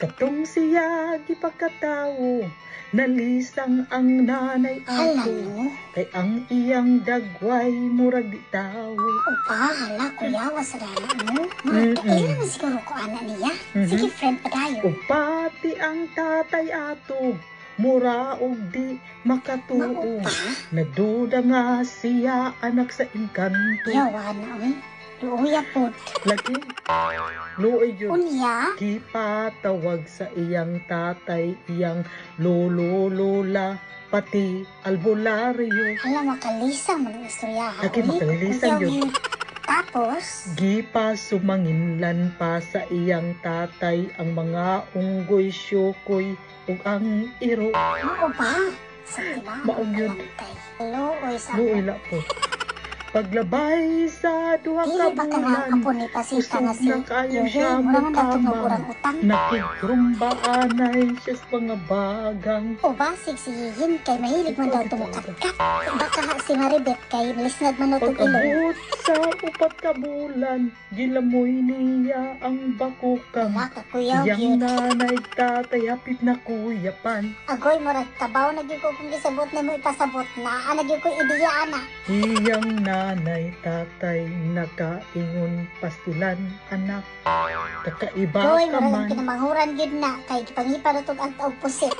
Katong siya gipakatawo, nalisang ang nanay Hala ato. No. Kay ang iyang dagway murag di tawo. Upa, hala, kuya, sa dana mo. Murag kaila man siguro ko ana niya. Sige, friend, padayon. Upati ang tatay ato, mura og di makatuo. Mao pa? Nagduda nga siya anak sa engkanto. Yawa na, oy. Luoya pod. Lagi, luoy yun. Unya, Gipatawag sa iyang tatay, iyang lolo, lola, pati albularyo. Hala, makalisang man ang istorya, ha, Lagi, oy. makalisang Kuyaw yun. yun. Tapos, Gipa sumanginlan pa sa iyang tatay ang mga unggoy, syukoy ug ang iro. Mao ba? Sa tiba, Mao yun. kalantay. Luoy sa Luoy la po. Paglabay sa 2 Dili ka ba ka nga bulan, apo ni Pasita usog nga si na kayo Yoyoy, siya mura man daw tungog mukamang. orang-utang. Nakigrumbaanay siya sa mga bagang. O basig si Yiyin kay mahilig man daw tumukatkat. Baka ha si Maribet kay lisnad man daw tong ilong. Pag-abot sa 4 ka bulan, gilamoy niya ang bakukang. Wala ka kuyaw Iyang gyud. nanay tatay hapit na kuyapan. Agoy, murag kabaw na gyud ko kung gisabot na mo ipasabot na ana gyud ko ideya ana. Iyang nanay tatay nakaingon, "Pastilan anak, kakaiba Goy, ka murag ang man." kinamanghuran gyud na kay gipangipa na tog ang og pusit.